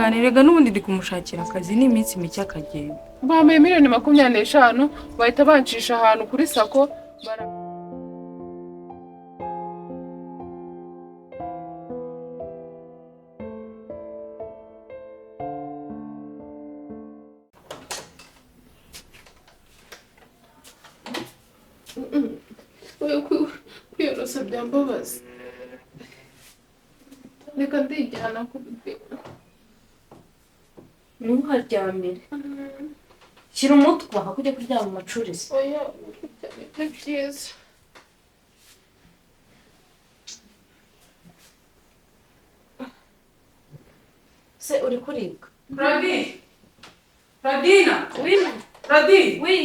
Ihangane rega n'ubundi ndi kumushakira akazi n'iminsi mike akagenda. Bampaye miliyoni 25 bahita bancisha ahantu kuri SACCO bara. Kwiyorosa byambabaza, reka ndijyana ku. Ntuharyamire, shyira umutwe aho ujya kuryama amacurizi. Oya, nibyo byiza. Se uri kuribwa? Radi! Radina! Radi! Wi.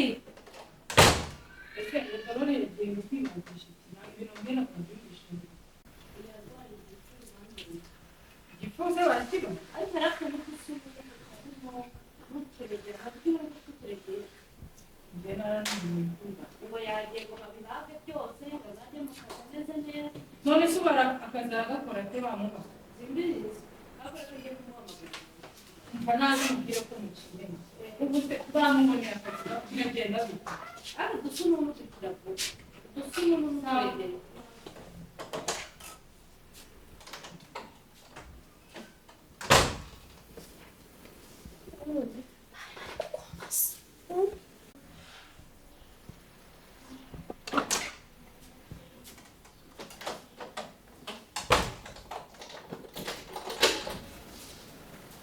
Ese Karoli yagiye kwibagisha iki? Nta bintu mbwira akabyumvisha. Igifu se barakibona? Njye narananiwe kumva. Ngo yagiye ngo babibage byose ngo azajye mu kazi ameze neza. None se ubu akazi aragakora ate bamuha? Simbizi, ariko rero ngiye kumuhamagara. Umva nabi mubwire ko mukeneye. Ubu se bamuboneye akazi biragenda bite? Ariko udusununu turavuga udusununu ntabwo.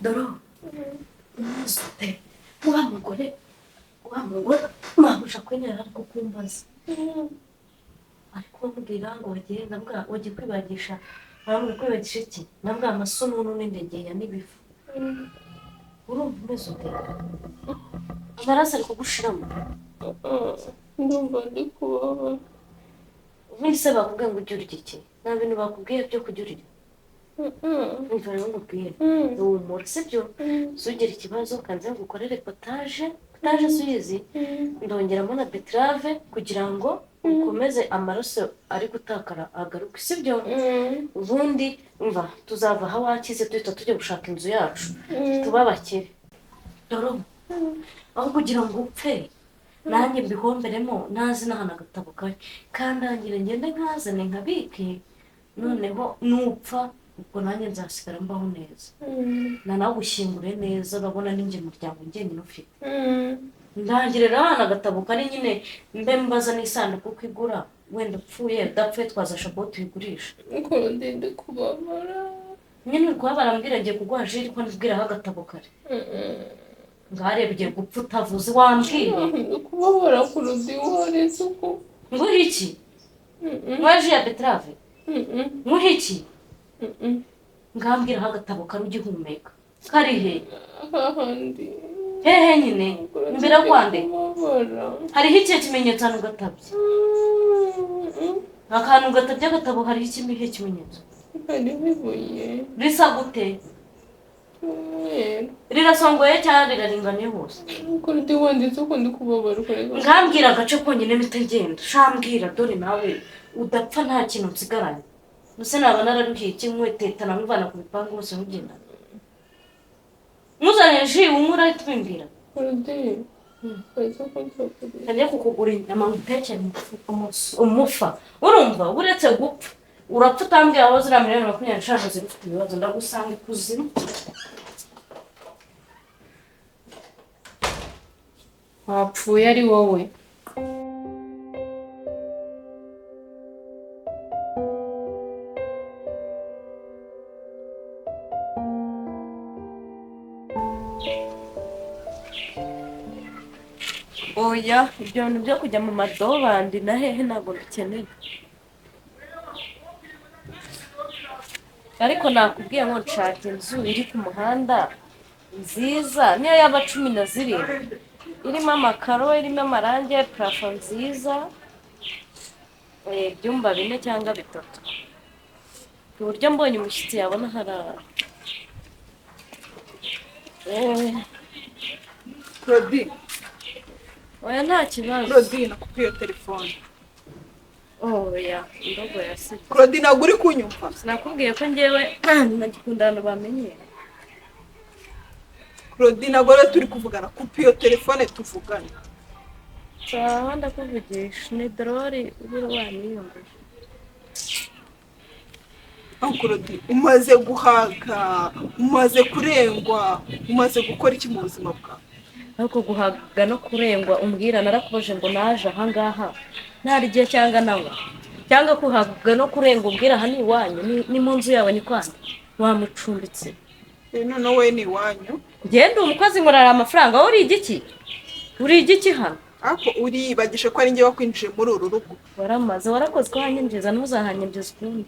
Doro, umunsi ute wa mugore, wa mugore mabuja kwenyera ari kukumbaza, ari kumbwira ngo wagiye, ndabwa wagiye kwibagisha, arambwira kwibagisha iki, ndabwa amasununu n'indegeya n'ibifu. Urumva umeze ute? Amaraso ari kugushiramo? Ndumva ndi kubabara. Ubundi se bakubwiye ngo ujye urya iki? Nta bintu bakubwiye byo kujya urya? Umva rero nkubwire, humura, sibyo? Sugira ikibazo, kanze ngukorere potaje. Potaje si uyizi? Ndongeramo na beterave kugira ngo ukomeze amaraso ari gutakara agaruke, sibyo? Ubundi umva, tuzava aho wakize duhita tujya gushaka inzu yacu, tuba abakire. Dore aho kugira ngo upfe nanjye mbihomberemo, nazi n'ahantu agatabo kari, kandangire ngende nkazane nkabike, noneho nupfa ubwo nanjye nzasigara mbaho neza, nanagushyingure neza, urabona ninjye muryango njyenyine ufite. Ndangire rero ahantu agatabo kari nyine, mbe mbaza n'isanduku uko igura, wenda upfuye udapfuye twazashaka uwo tuyigurisha. Ukundi ndi kubabara. Nyine uri kuhabara, mbwira ngiye kuguha ji, ariko ndibwira aho agatabo kari. Ngareba ugiye gupfa utavuze, wambwiye. Ndi kubabara kuruta iwareze uko. Nguhe iki? Nguhe ji ya beterave? Nguhe iki? Ngambwira aho agatabo kari ugihumeka, kari he? Ahandi. Hehe nyine, imbere kwande? Kubabara. Hariho ikihe kimenyetso ahantu gatabye? Akantu gatabye agatabo hariho ikihe kimenyetso? Hariho ibuye. Risa gute? Ry'umweru. Rirasongoye cyangwa riraringaniye hose? Kuruta iwanditse uko ndi kubabara ukareka. Ngambwira agace konyine mpita ngenda, shambwira. Dore nawe udapfa nta kintu nsigaranye, mbese naba nararuhiye iki nkwetetana nkuvana ku bipangu hose nkugenda nkuzaniye ji unywa, urahita ubimbwira. Kuruta uretse ko nshobora. Njya kukugura inyama ngutekere umufa, urumva? Uretse gupfa urapfa utambwira aho ziriya miliyoni 25 ziri, ufite ibibazo ndagusanga ikuzimu. Wapfuye ari wowe. Oya, ibyo bintu byo kujya mu madobandi na hehe ntabwo bikeneye, ariko nakubwiye ngo nshaka inzu iri ku muhanda nziza, niyo yaba 17, irimo amakaro, irimo amarangi, plafond nziza, ibyumba bine cyangwa bitatu, ku buryo mbonye umushyitsi yabona harara. Claudine. Oya, nta kibazo. Claudine, nakubwiye telefone. Oya, indogo yasibye. Claudine, ntabwo uri kunyumva. Sinakubwiye ko njyewe ntagikunda abantu bamenyera? Claudine, ntabwo rero turi kuvugana, kupa iyo telefone tuvugana. Sawa, ndakuvugisha ni dorori ubura waniyumvije. Aho Claudine, umaze guhaga, umaze kurengwa, umaze gukora iki mu buzima bwawe? Ariko guhaga no kurengwa umbwira, narakubaje ngo naje ahangaha ntarigiye cyangwa nawe, cyangwa kuhaga no kurengwa umbwira aha ni iwanyu, ni mu nzu yawe, ni kwande wamucumbitse. Noneho we ni iwanyu. Ngende umukozi nkorera amafaranga, wowe uri igiki? Uri igiki hano? Ariko uriyibagishe ko ari njye wakwinjiye muri uru rugo. Waramaze, warakoze ko wanyinjiza, ntuzahanyinjiza ukundi.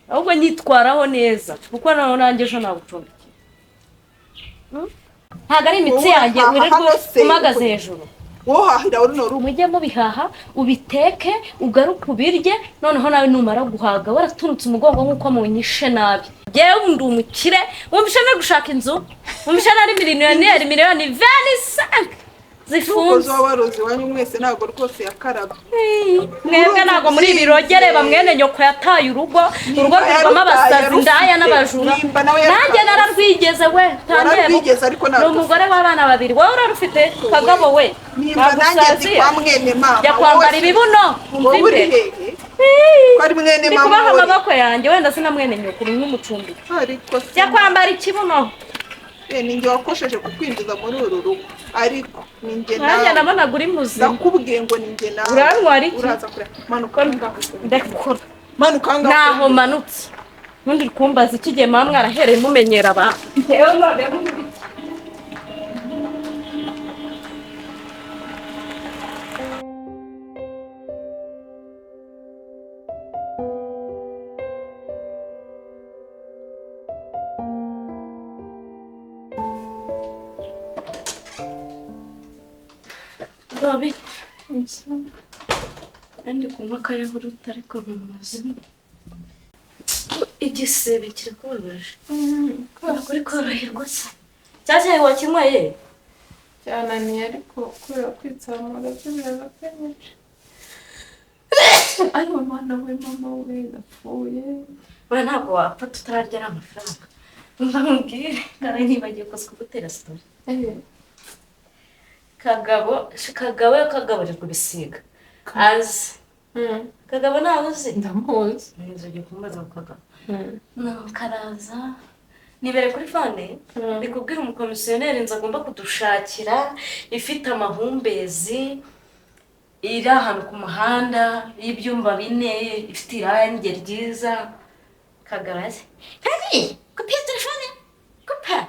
Ahubwo nyitwaraho neza kuko naho nanjye ejo nagucumbikiye. Ntabwo ari imitsi yanjye wirirwa umagaze hejuru. Wowe hahira runo rugo. Mujye mubihaha ubiteke ugaruke ubirye, noneho nawe numara guhaga waraturutse umugongo nk'uko munyishe nabi. Njyewe ndi umukire, wumvishe no gushaka inzu, wumvishe nari miliyoneri, miliyoni 25 zifunze. Wabarozi wanyu mwese ntabwo rwose yakarabye. Mwebwe ntabwo muri ibirogere bamwene nyoko yataye urugo, urugo rwivamo abasazi, indaya n'abajura. Nanjye nararwigeze we, nararwigeze ariko ni umugore w'abana babiri. Wowe urarufite kagabo we. Nimba nanjye ndi kwa mwene mama. Jya kwambara ibibuno. Wowe uri hehe? Ko ari mwene mama. Ndi kubaha amaboko yanjye, wenda sina mwene nyoko, uri nk'umucumbi. Jya kwambara ikibuno. Ni njye wakosheje kukwinjiza muri uru rugo, ariko ni njye nawe. Nanjye nabonaga uri muzima. Ndakubwiye ngo ni njye nawe. Urantwara iki? Uraza kureba. Manuka ngaho. Ndakora. Manuka ngaho. Naho manutse. Ubundi uri kumbaza iki gihe mama mwarahereye mumenyera abantu. Njyewe noneho Babi, ndi kunywa akayahurute ariko bimaze igisebe kirakubabaje. Ntabwo uri koroherwa se? Cya wakinyweye? Cyananiye ariko kubera kwitsamura byo biraza kenshi. Ariko mwana we, mama we ndapfuye. Oya ntabwo wapfa tutararya ari amafaranga. Mba nkubwire, kare nibagiwe koza kugutera sitori. Kagabo, Kagabo yakagaburirwa ibisiga. Azi. Kagabo ntawe uzi? Ndamuzi. Nzi kumubaza ku Kagabo. Karaza. Nibere kuri fane, ndikubwira umukomisiyoneri inzu agomba kudushakira ifite amahumbezi, iri ahantu ku muhanda y'ibyumba 4, ifite irangi ryiza. Kagabo azi. Kagi, kupiye telefone. Kupa.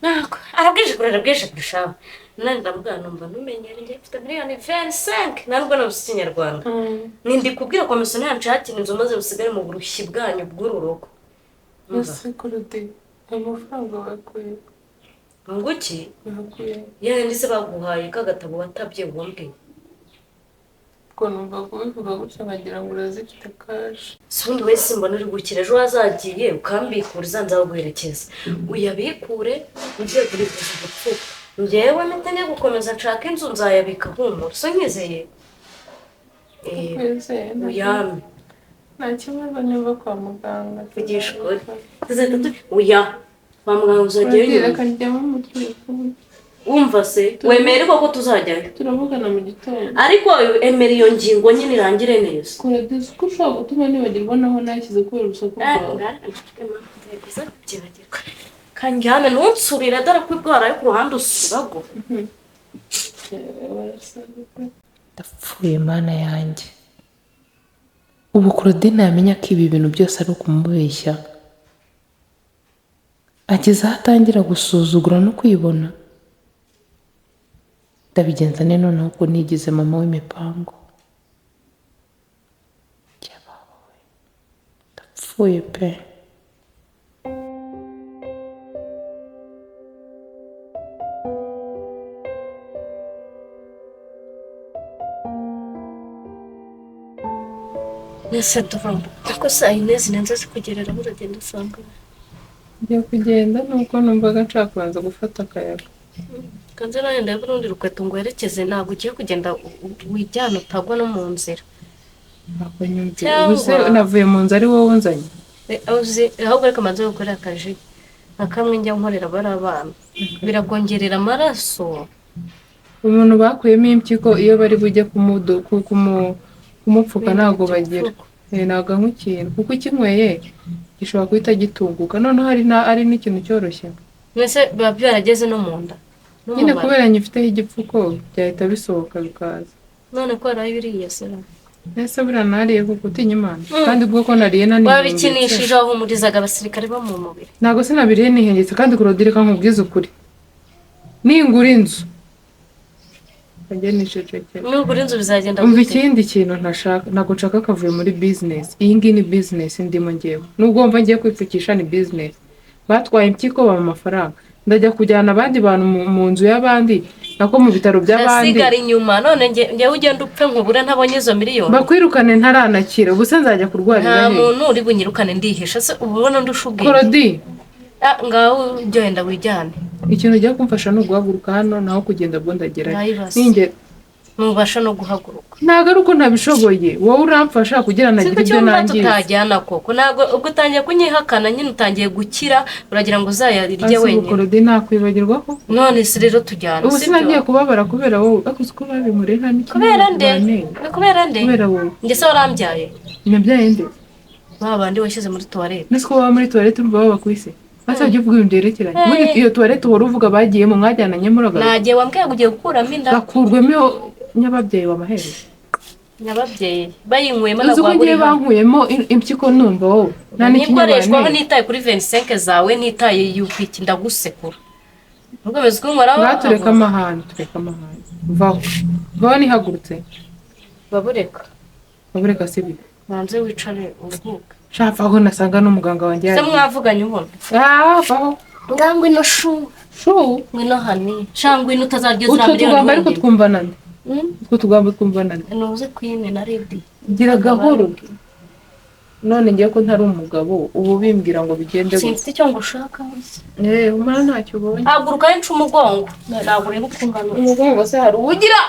Nako, arabwije kurera bwije kurushaho. Nani ndamubwira numva numenyere njye mfite miliyoni 25 ntabwo nabuze ikinyarwanda. Nindi kubwira komisiyoneri nshakira inzu maze musigare mu burushyi bwanyu bw'uru rugo. Ese Claudine, amafaranga wakuye? Nguki? Wakuye. Yewe ndise baguhaye kagatabo watabye wombi. Ko numva kubivuga gutya nkagira ngo urazifite cash. Sundi wese mbona uri gukira ejo wazagiye ukambikura nzaguherekeza. Uyabikure ugiye kuriguza gupfuka. Njyewe mpite gukomeza nshaka inzu nzayabika humura. So nkizeye. Uyame. Nta kibazo niba kwa muganga. Vugisha ukuri. Tuzahita uya. Kwa muganga uzajyayo nyuma. Reka ndyame umutwe uri. Wumva se wemere koko tuzajyayo. Turavugana mu gitondo. Ariko emera iyo ngingo nyine irangire neza. Claudine, uko ushobora gutuma nibagirwa naho nashyize kubera urusaku rwawe. Kanjyame ntunsurire dore ko ubwara ku ruhande usurago. Ndapfuye mana yanjye. Ubu Claudine yamenya ko ibi bintu byose ari ukumubeshya. Ageze aho atangira gusuzugura no kwibona. Ndabigenza nte noneho ko nigize mama w'imipango. Ndapfuye pe. Nese duvamo kuko saa yine zinenze zikugerera uragenda usanga ngiye kugenda nuko numvaga nshaka kubanza gufata akayaga. Kanze nawe ndabona urundi rukweto ngo werekeze, ntabwo ugiye kugenda wijyana utagwa no mu nzira. Ntabwo nyumvira. Ubuse navuye mu nzu ari wowe unzanye? Uzi ahubwo reka manze gukora akaji. Nka kamwe njya nkorera bari abana, birakongerera amaraso. Umuntu bakuyemo impyiko, iyo bari bujye kumupfuka ntabwo bagira. Ntabwo anywa ikintu, kuko ukinyweye gishobora guhita gitunguka. Noneho ari n'ikintu cyoroshye. Mbese biba byarageze no mu nda no mu Nyine mara. Kubera nyifiteho igipfuko, byahita bisohoka bikaza. None ko waraye biriya sera? Ese buriya nariye kuko utinya Imana, kandi ubwo ko nariye nanihengetse. Wabikinishije, wahumurizaga abasirikare bo mu mubiri. Ntabwo sinabiriye nihengetse. Kandi Claudine, reka nkubwize ukuri, ningura inzu njye nicecekera. Nugura inzu bizagenda Umva, gute? ikindi kintu ntashaka, ntabwo nshaka akavuyo muri bizinesi. Iyi ngiyi ni bizinesi ndimo ngewe. Nubwo mva ngiye kwipfukisha, ni bizinesi. Batwaye impyiko, bampa amafaranga, ndajya kujyana abandi bantu mu nzu y'abandi, nako mu bitaro by'abandi. Ndasigara inyuma none njyewe, ugenda upfe nkubure ntabonye izo miliyoni. Bakwirukane ntaranakira. Ubu se nzajya kurwarira Nta he? muntu uri bunyirukane, ndihisha se? Uba ubona ndusha ubwenge? Korodi. Ah, ngaho ugenda wijyane. Ikintu ugiye kumfasha ni uguhaguruka hano, naho kugenda bwo ndagerayo. Ntayibaze. Ninge Ntubasha no guhaguruka. Ntabwo ari uko ntabishoboye, wowe uramfasha kugira Si nagira ku ibyo cyumba nangiza. Tutajyana koko? Ntabwo ubwo utangiye kunyihakana nyine, utangiye gukira, uragira ngo uzayarye Ese ubu wenyine. Korodi, nakwibagirwa ko None se rero tujyana, ubu sibyo? sinagiye kubabara kubera wowe, ariko uzi ko babinkoreye nta n'ikintu Kubera nde? banteye. Ni kubera nde? Kubera wowe. Njye se warambyaye? Nyabyaye nde? Ba bandi washyize muri toilette. Nese ko baba muri toilette, urumva baba ku isi basabye uvuga ibintu byerekeranye? Ubundi iyo toilette uhora uvuga bagiyemo, mwajyananye muragaruka? Nagiye, wambwiye ngo ugiye gukuramo inda. Gakurwemo iyo nyababyeyi wamahereje. Nyababyeyi bayinyweyemo. Uzi ko Ntabwo ngiye waba uri hano. bankuyemo impyiko, numva wowe nta Ntikoreshwaho. n'ikinyabanteye. Nitaye kuri 25 zawe, ntitaye yuko iki, ndagusekura ntukomeze kunkoraho. Ngaho tureke amahane, tureke amahane. Vaho, vaho, nihagurutse. Babureka. Babureka si bibi. Banze wicare uruhuke. Sha, vaho, nasanga n'umuganga wanjye Se yagiye. mwavuganye ubona? Ah, vaho. Ngaho ngwino shu. Shu. Ngwino hani sha, ngwino utazarya Utwo ziriya miliyoni tugambo ariko wenyine. twumva nande? Utwo tugambo twumva nande? Nuze kwine na redi. Gira gahoro. None ngiye ko ntari umugabo, ubu bimbwira ngo bigende gute? Simfite icyo ngushaka. Eh, umara ntacyo ubonye. Haguruka nca umugongo, ntabwo ureba uko ungana. Umugongo se hari uwugira?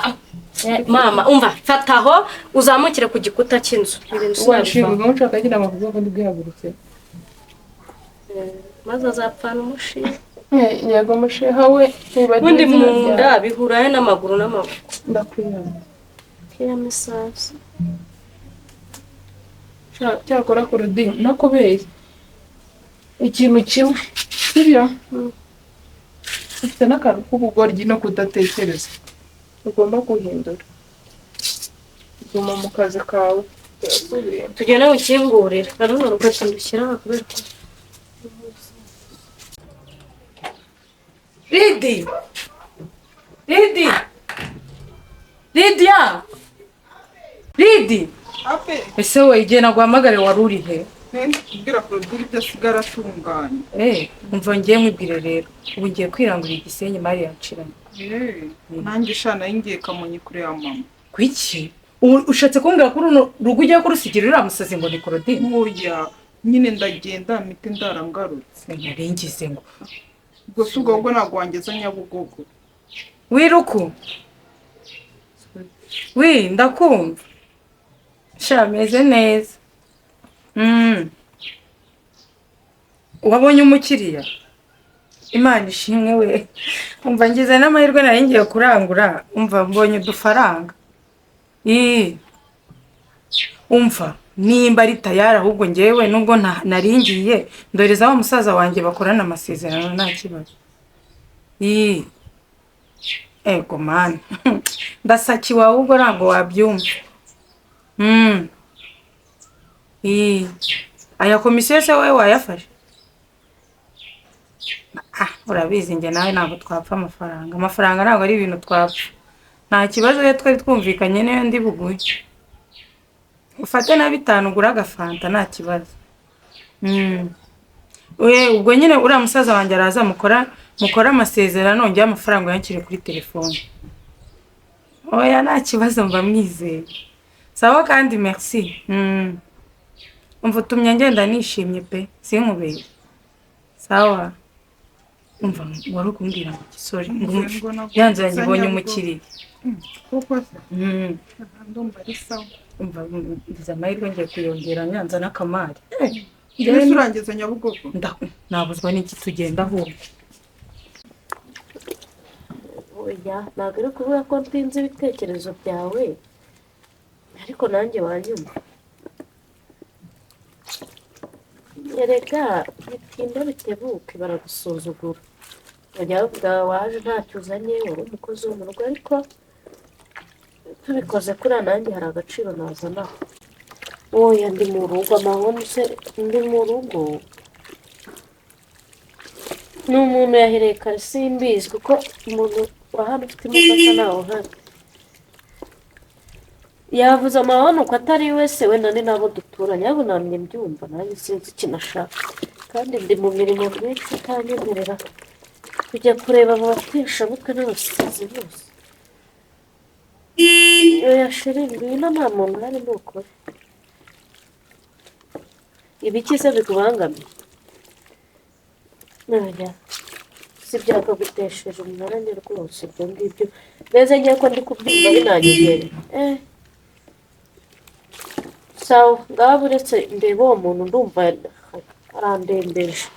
Mama umva, fata aho uzamukire ku gikuta cy'inzu. Ibintu Wanshinga sinabivamo. nshaka agira amavuga ko ndibwihagurutse. Maze azapfana umushinga. Yego, musheha we. Ubundi mu nda bihurahe n'amaguru n'amaboko? Ndakwiyama. Kiyamisazi. Cyakora Korodi, nakubeye ikintu kimwe, sibyo? Ufite n'akantu k'ubugoryi no kudatekereza ugomba guhindura. Guma mu kazi kawe. Turasubiye. Tugende mukingurire runo rukweto ndushyira aha kubera ko Lidi! Lidi! Lidiya! Lidi! Ape. Ese we, igihe naguhamagare wari uri he? Nenda kubwira Claudine ibyo asigara atunganya. Eh, umva, ngiye nkwibwire rero. Ubu ngiye kwirangurira igisenyi, mari yanciranye. Eh, nanjye sha nari ngiye Kamonyi kureba mama. Kuki? Ubu ushatse kumbwira ko runo rugo ugiye kurusigira uriya musazi ngo ni Claudine? Nkuya nyine ndagenda mpite ndarangarutse. Nari ngize ngo. Ubwo si ubwo bwo ntabwo wangeza Nyabugogo. Wiruku. Wi, ndakumva. Sha, meze neza. Wabonye umukiriya? Imana ishimwe we. Umva, ngize n'amahirwe, nari ngiye kurangura, umva mbonye udufaranga. Ii. Umva, nimba ari tayari ahubwo ngewe nubwo nari ngiye, ndoreza wa musaza wanjye bakorana amasezerano, nta kibazo. Ii. Ego mani. Ndasakiwe ahubwo ntabwo wabyumva. Ii. Aya komisiyo se wowe wayafashe? Ah, urabizi njye nawe ntabwo twapfa amafaranga. Amafaranga ntabwo ari ibintu twapfa. Nta kibazo, iyo twari twumvikanye niyo ndi buguhe. Ufate na 5 ugure agafanta, nta kibazo. We, ubwo nyine uriya musaza wanjye araza mukora amasezerano, njye amafaranga yanshyire kuri telefone. Oya, nta kibazo, mba mwizeye. Sawa kandi merci. Umva, utumye ngenda nishimye pe, sinkubeshye. Sawa. Umva, wari ukumbwira ngo sorry, ngo ya nzu yanjye ibonye umukiriya. Kuko se ndumva ari sawa. Umva, ngize amahirwe ngiye kuyongera nyanza n'akamari. Mbese urangiza Nyabugogo? Nabuzwa n'iki tugenda ahubwo. Oya, ntabwo ari ukuvuga ko ntinze ibitekerezo byawe, ariko nanjye wanyumva. Erega bitinda bitebuke baragusuzugura, bajya bavuga waje ntacyo uzanye, wari umukozi wo mu rugo, ariko tubikoze kuriya nanjye hari agaciro nazanaho. Oya, ndi mu rugo amahoro se, ndi mu rugo. Ni umuntu yahereye kare simbizi, kuko umuntu wa hano ufite imodoka ntawe uhari. Yavuze amahoro uko atari we se, wenda ni nabo duturanye, ariko namye mbyumva nanjye sinzi ikintu ashaka. Kandi ndi mu mirimo myinshi itanyemerera kujya kureba abo bateshamutwe n'abasizi bose. Oya sheri, ngwino nta muntu uhari ni ukuri. Ibiki se bikubangamiye? Oya, si byakagutesheje umwanya rwose ibyo ngibyo. Mbese ngiye ko ndi kubyumva binanyegere. Sawa, ngaho uretse ndeba uwo muntu ndumva arandembeje.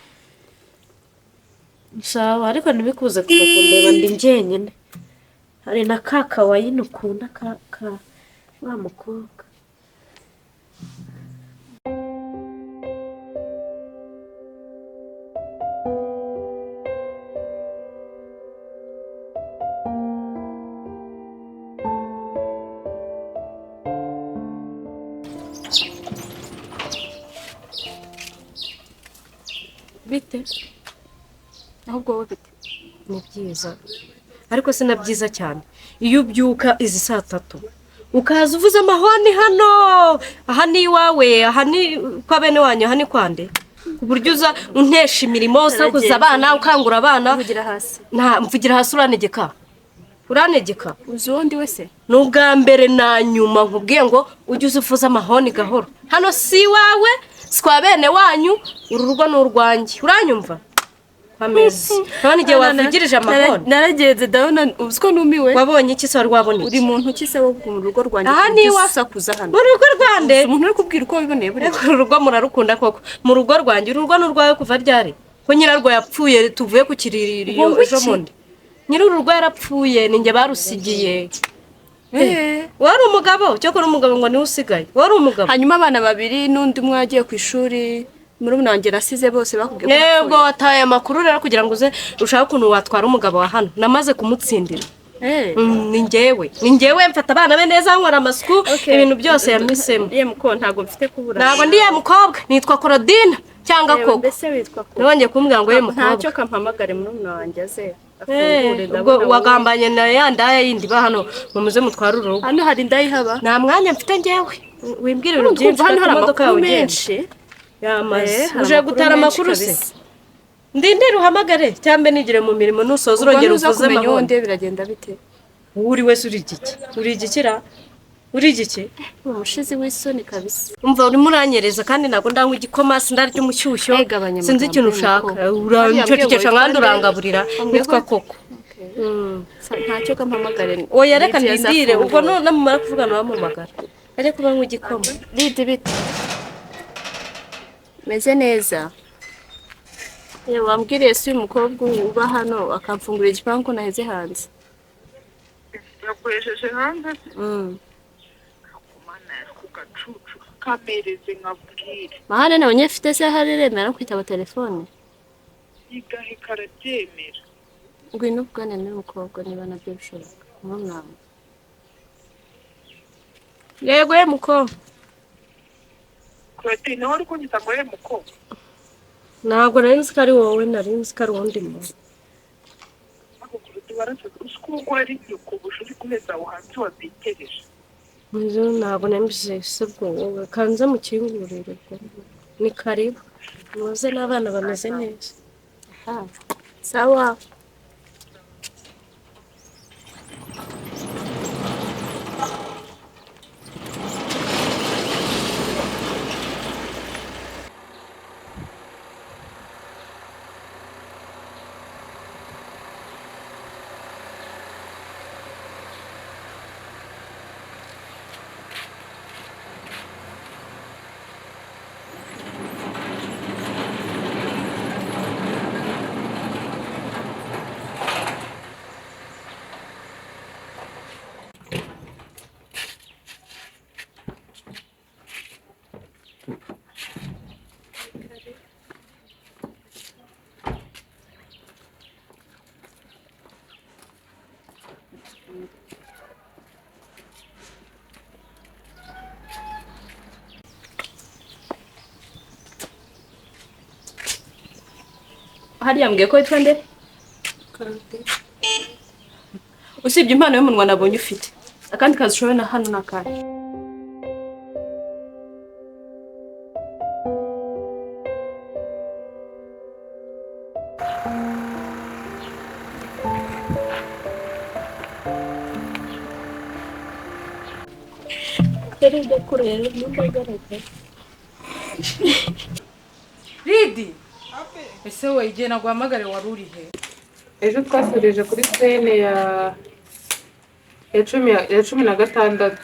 Sawa, ariko ntibikuze kuva kundeba ndi njyenyine. Hari na ka kawayini ukunda ka wa mukobwa. Bite? Ahubwo wowe bite? Ni byiza, ariko si na byiza cyane. Iyo ubyuka izi saa 3 ukaza uvuze amahoni hano, aha ni iwawe, aha ni kwa bene wanyu, aha ni kwande, ku buryo uza untesha imirimo, usakuza abana, ukangura abana. Mvugira hasi. Nta mvugira hasi, uranegeka. Uranegeka. Uzi uwo ndi wese? Ni ubwa mbere na nyuma nkubwiye ngo ujye uza uvuze amahoni gahoro. Hano si iwawe, si kwa bene wanyu, uru rugo ni urwanjye. Uranyumva? Amezi. None igihe wavugirije amahoni. Naragenze ndabona uziko numiwe. Wabonye iki se wari wabonye iki? Uri muntu ki se wo mu rugo rwanjye? Aha ni iwa usakuza hano. Mu rugo rwande? Umuntu uri kubwira uko wiboneye buriya. Uru rugo murarukunda koko. Mu rugo rwanjye, uru rugo ni urwawe kuva ryari? Ko nyirarwo yapfuye tuvuye ku kiririyo ejo bundi. Nyiri uru rugo yarapfuye, ni njye barusigiye. Wari umugabo, cyokora umugabo ngo niwe usigaye. Wari umugabo. Hanyuma abana babiri n'undi umwe yagiye ku ishuri. Murumuna wanjye nasize bose bakubwiye ko yapfuye. Yego, wataye amakuru rero kugira ngo uze ushake ukuntu watwara umugabo wa hano. Namaze kumutsindira. Ni njyewe. Ni njyewe mfata abana be neza, nkora amasuku, ibintu byose yamisemo. Ye muko ntago mfite kubura. Ntago ndi ye mukobwa, nitwa Claudine cyangwa Koko. Mbese witwa Koko? Nabonye kumbwira ngo ye mukobwa. Ntacyo kampamagare murumuna wanjye aze. Afungure Ubwo wagambanye na ya ndaya yindi ba hano muze mutwara urugo. Hano hari ndayihaba. Nta mwanya mfite njyewe. Wimbwira ibintu byinshi hano hari imodoka amakuru yawe ugenda. menshi. Yamaze. Uje gutara amakuru se? Ndindira uhamagare cyangwa nigire mu mirimo nusoza urongera uvuze amahoro. Ubwo biragenda bite? Uri wese uri igiki? Uri igikira? Uri igiki? Umushizi w'isoni kabisa. Umva urimo uranyereza kandi ntabwo ndanywa igikoma, sindarya umushyushyo. Sinzi ikintu ushaka. Urancecekesha nkandi urangaburira. Nitwa Koko. Ntacyo kampamagare. Oya reka ndindire ubwo namumara kuvugana bampamagara. Ajye kuba nywa igikoma. Lidi bite? Meze neza. Wambwiriye si uyu mukobwa uba hano akamfungurira igipangu naheze hanze. Yaguhejeje hanze? Kumana ku gacucu kamereze nkabwire. Mahane nabonye mfite se hareremera kwitaba telefone. Igahe karabyemera. Ngwino uvugane n'uyu mukobwa niba nabyo bishoboka. Murumuna. Yego ye mukobwa. Claudine, wari kunyita ngo ye mukobwa? Ntabwo nari nzi ko ari wowe, nari nzi ko ari uwundi muntu. Ntabwo nari se bwo wowe kanze mukingurire ni karibu. Muze n'abana bameze neza. Sawa. Hariya mbwiye ko witwa nde? Usibye impano y'umunwa nabonye ufite, akandi kazi ushoboye na hano ni akahe? Lidi, ese we igihe naguhamagare wari uri he? Ejo twasoreje kuri scene ya 16,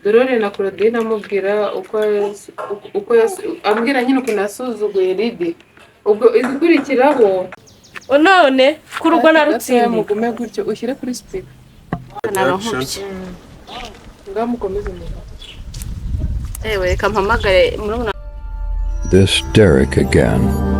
Dorore na Claudine amubwira uko ambwira nyine ukuntu yasuzuguye Lidi. Ubwo izikurikiraho None kuri urwo narutsindiye. Mugume gutyo, ushyire kuri speaker. Narankubye. Ngaho mukomeze muvuge. Ewe, reka mpamagare murumuna. This Derek again.